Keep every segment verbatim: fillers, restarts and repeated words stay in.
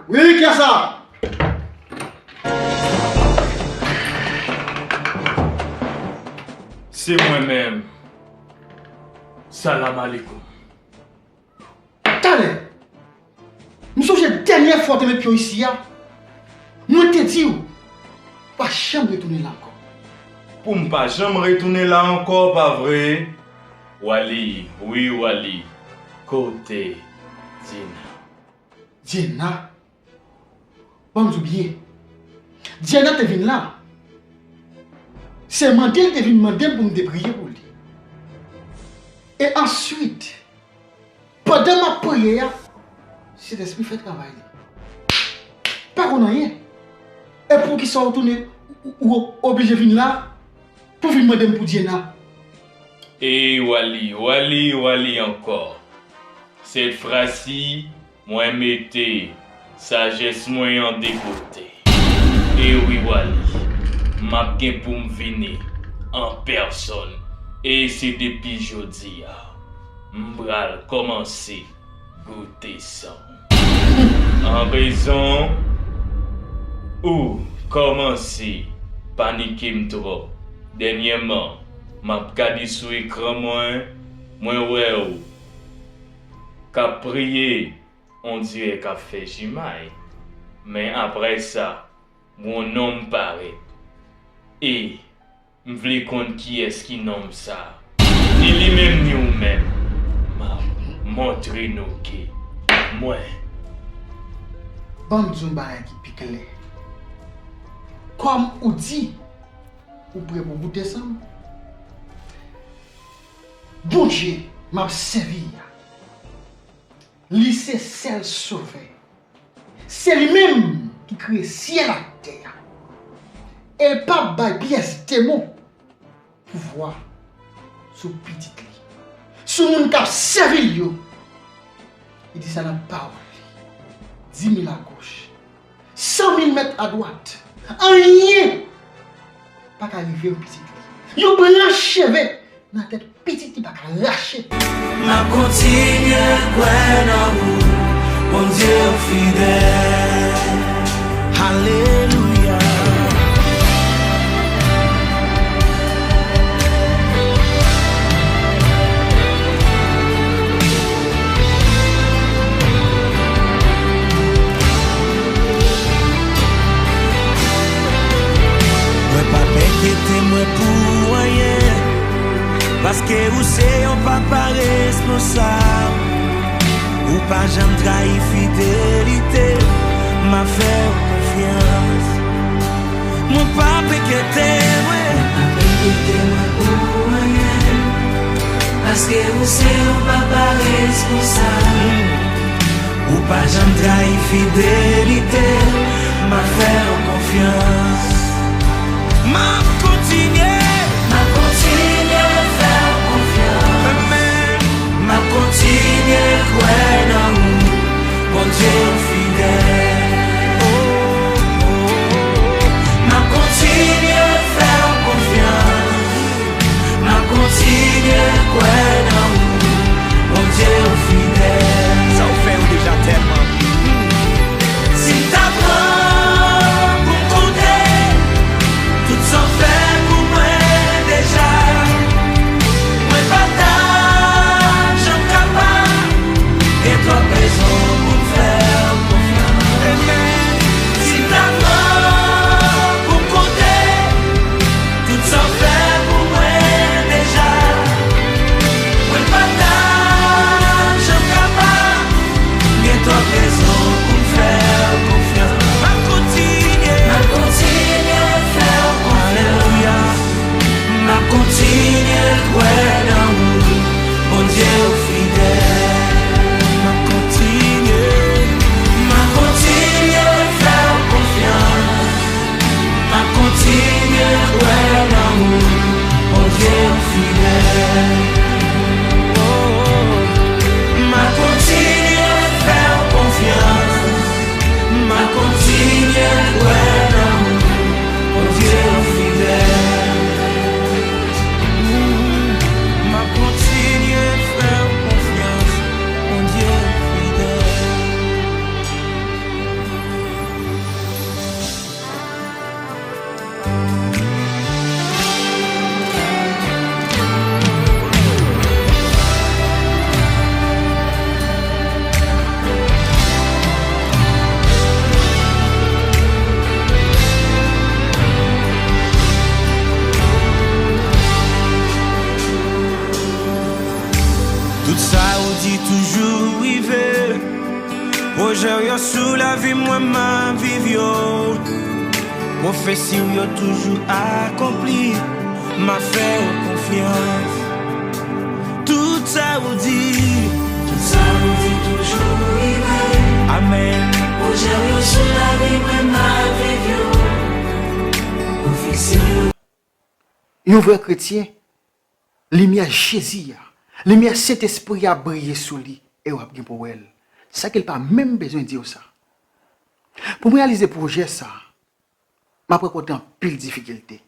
Wi, kiyès sa? Se mwen menm. Salam alekoum. Talè, m sonje dènyè fwa w te met pye w isi a, mwen te di w, pa janm retounen la ankò. Pou m pa janm retounen la ankò, pa vre? Wali, wi, Wali, kote Dina? Dina? Ban m di w byen. Dina te vin la. Se mande l te vin mande m pou m te priye pou li. E answit, pandan m ap priye a, Sentespri fè travay li. Pa konn anyen. E poukisa w tounen, ou, ou oblije vin la pou vin mande m pou Dina? E Wali, Wali, Wali ankò. Sèt fwa si, mwen mete sajès mwen an de kote. E wi, Wali, m ap gen pou m vini an pèsòn. E se depi jodi a, m pral kòmanse goute san. An rezon, ou kòmanse panike m twòp. Dènyèman, m ap gade sou ekran mwen, mwen wè w k ap priye, on dirè k ap fè jimay. Men apre sa, yon nonm parèt. E m vle konn kiyès ki nonm sa. Ni li menm, ni ou menm. M ap montre nou ke mwen. Ban m di w yon bagay ki pi klè. Kòm ou di, ou prè pou goute san m. Bondye m ap sèvi a, li se sèl Sovè. Se li menm ki kreye syèl ak tè a. E l p ap bay pyès demon pouvwa sou pitit li, sou moun k ap sèvi l yo. Li di sa nan pawòl li. Di mil agoch, san mil mèt adwat, anyen pa ka rive yon pitit li. Yon branch cheve nan tèt pitit li pa ka rache. M ap kontinye kwè nan ou, Bondye ou fidèl. Alelouya. Mwen p ap enkyete mwen pou anyen, paske ou se yon papa responsab. Ou pa janm trayi fidelite, m ap fè w konfyans. Mwen p ap enkyete mwen. Mwen p ap enkyete mwen pou anyen, paske ou se yon papa responsab. Ou pa janm trayi fidelite, m ap fè w konfyans. M ap kontinye. M ap kontinye fè w konfyans. Amen. M ap kontinye kwè nan ou, Bondye ou fidèl. M ap kontinye fè w konfyans. M ap kontinye kwè nan ou, Bondye ou fidèl. Sa w fè yo deja tèlman. Si m ta pran pou m konte tout sa w fè pou mwen deja, mwen pa ta janm kapab Pwojè w yo sou lavi mwen, m ap viv yo. Pwofesi w yo toujou akonpli, m ap fè w konfyans. Tout sa ou di, tout sa ou di toujou rive. Amèn. Pwojè w yo sou lavi mwen, m ap viv yo. Pwofesi w yo. Yon vrè kretyen, limyè Jezi a, limyè Sentespri a ap briye sou li, e w ap gen pou w wè l. Sa ke l pa menm bezwen di w sa. Pou m reyalize pwojè sa, m ap rankontre anpil difikilte.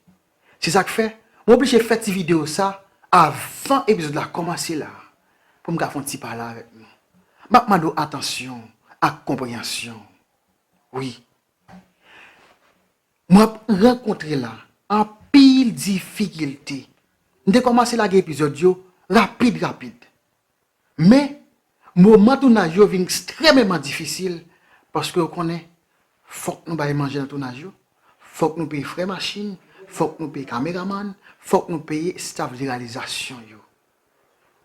Se sa k fè, m oblije fè ti videyo sa avan epizòd la kòmanse la, pou m ka fè yon ti pale avèk nou. M ap mande w atansyon ak konpreyansyon. Wi. M ap rankontre la anpil difikilte. M te kòmanse lage epizòd yo rapid, rapid. Men, moman tounaj yo vin ekstrèmeman difisil, paske w konnen, fòk nou bay manje nan tounaj yo, fòk nou peye frè machin, fòk nou peye kameramann, fòk nou peye staf de reyalizasyon yo.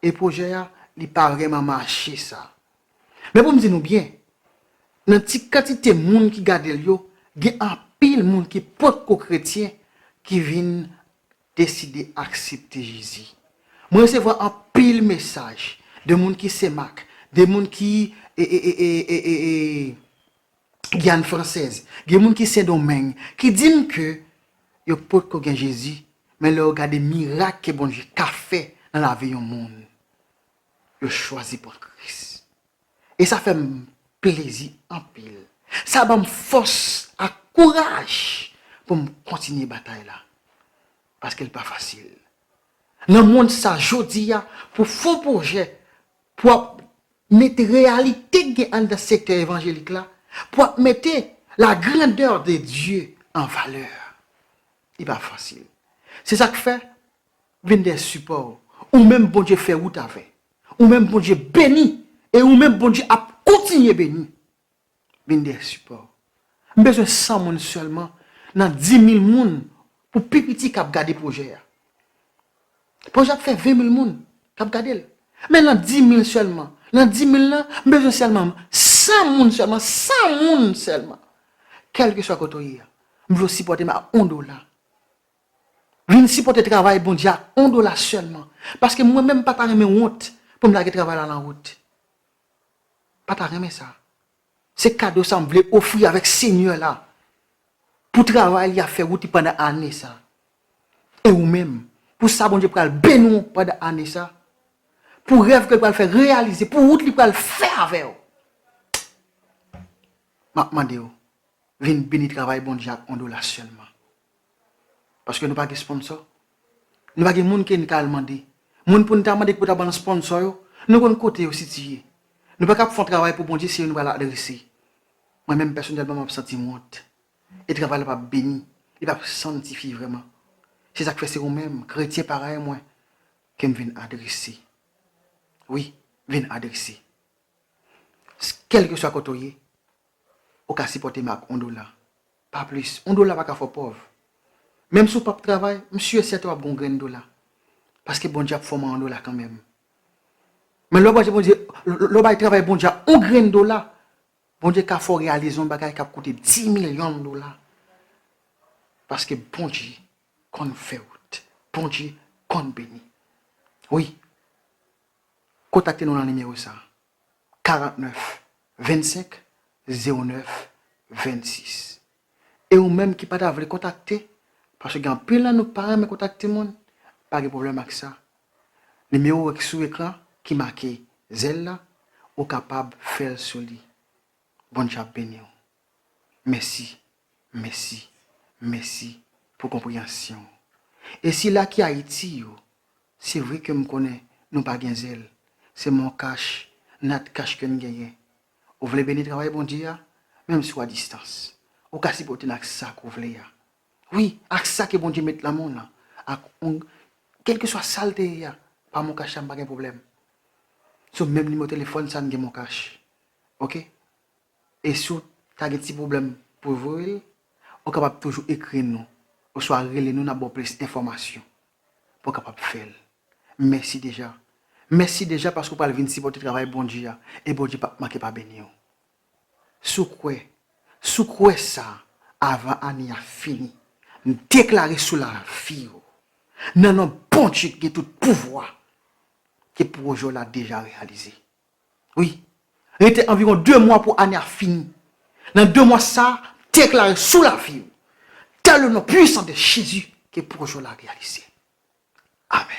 E pwojè a, li pa vrèman mache sa. Men pou m di nou byen, nan ti kantite moun ki gade l yo, gen anpil moun ki potko kretyen ki vin deside aksepte Jezi. Mwen resevwa anpil mesaj de moun ki Senmak, de moun ki e, e, e, e, e, e, e, Giyàn Fransèz, gen moun ki Sendomeng, ki di m ke yo potko gen Jezi, men lè yo gade mirak ke Bondye ka fè nan lavi yon moun, yo chwazi pran Kris. E sa fè m plezi anpil. Sa ban m fòs ak kouraj pou m kontinye batay la. Paske l pa fasil. Nan mond sa jodi a, pou fè pwojè, pou ap mete reyalite k gen anndan sektè evanjelik la, pou ap mete la grandeur de Dieu en valeur. Li pa fasil. Se sa k fè, vin dèyè sipò w. Ou menm Bondye fè wout avè. Ou menm Bondye beni. E ou menm Bondye ap kontinye beni. Vin dèyè sipò. M bezwen san moun sèlman nan di mil moun pou pi piti k ap gade pwojè a. Pwojè ap fè ven mil moun k ap gade l. Men nan di mil sèlman, nan di mil lan, m bezwen sèlman san moun sèlman, san moun sèlman. Kèlkeswa kote w ye a, m vle w sipòte m ak yon dola. Vin sipòte travay Bondye ak yon dola sèlman. Paske mwen menm m pa ta renmen wont pou m lage travay la nan wout. Pa ta renmen sa. Se kado sa m vle ofri avèk Senyè la. Pou travay li ap fè wout li pandan ane sa. E ou menm, pou sa Bondye pral beni w pandan ane sa. Pou rèv ke l pral fè reyalize, pou wout li pral fè avè w. M ap mande w, vin beni travay Bondye ak yon dola sèlman. Paske nou pa gen sponsò. Nou pa gen moun ke n ka al mande. Moun pou n ta mande ki pou ta ban nou sponsò yo, nou konn kote yo sitiye. Nou pa ka ap fè yon travay pou Bondye si nou pa al adrese. Mwen menm pèsonèlman m ap santi m wont. E travay la p ap beni. Li p ap sanntifye vrèman. Se sa k fè se ou menm, kretyen parèy mwen, ke m vin adrese. Wi, vin adrese. Kèlkeswa kote w ye, ou ka sipòte m ak yon dola. Pa plis. Yon dola pa ka fè w pòv. Menm si w p ap travay, m si e sèten w ap gen yon grenn dola. Paske Bondye ap fè w yon dola kanmenm. Men lè w bay Bondye, lè w bay travay Bondye a yon grenn dola, Bondye ka fè w reyalize yon bagay k ap koute di milyon dola. Paske Bondye konn fè wout. Bondye konn beni. Wi. Kontakte nou nan nimewo sa a. karantnèf, vennsenk, zewo nèf, vennsis. E ou menm ki pa ta vle kontakte, paske gen anpil nan nou pa renmen kontakte moun, pa gen pwoblèm ak sa. Nimewo w wè ki sou ekran ki make zèl la, ou kapab fè l sou li. Bondye ap beni w. Mèsi, mèsi, mèsi pou konpreyansyon w. E sila ki Ayiti yo, se vre ke m konnen nou pa gen zèl. Se MonCash, NatCash ke n genyen. Ou vle beni travay Bondye a, menm si w a distans. Ou ka sipòte n ak sa ke w vle a. Wi, ak sa ke Bondye met nan men w lan. Ak yon, kèlkeswa sa l te ye a, pa MonCash la, m pa gen pwoblèm. Sou menm nimewo telefòn sa, n gen MonCash. Oke? E si w ta gen ti pwoblèm pou voye l, ou kapab toujou ekri nou, oswa rele nou, n ap ba w plis enfòmasyon pou w kapab fè l. Mèsi deja. Mèsi deja paske w pral vin sipòte travay Bondye a, e Bondye p ap manke pa beni w. Si w kwè, si w kwè sa avan ane a fini, m deklare sou lavi w, nan non Bondye ki gen tout pouvwa, ke pwojè w la deja reyalize. Wi. Rete anviwon de mwa pou ane a fini. Nan de mwa sa, deklare sou lavi w, dans le nom puissant de Jésus, ke pwojè w la reyalize. Amèn.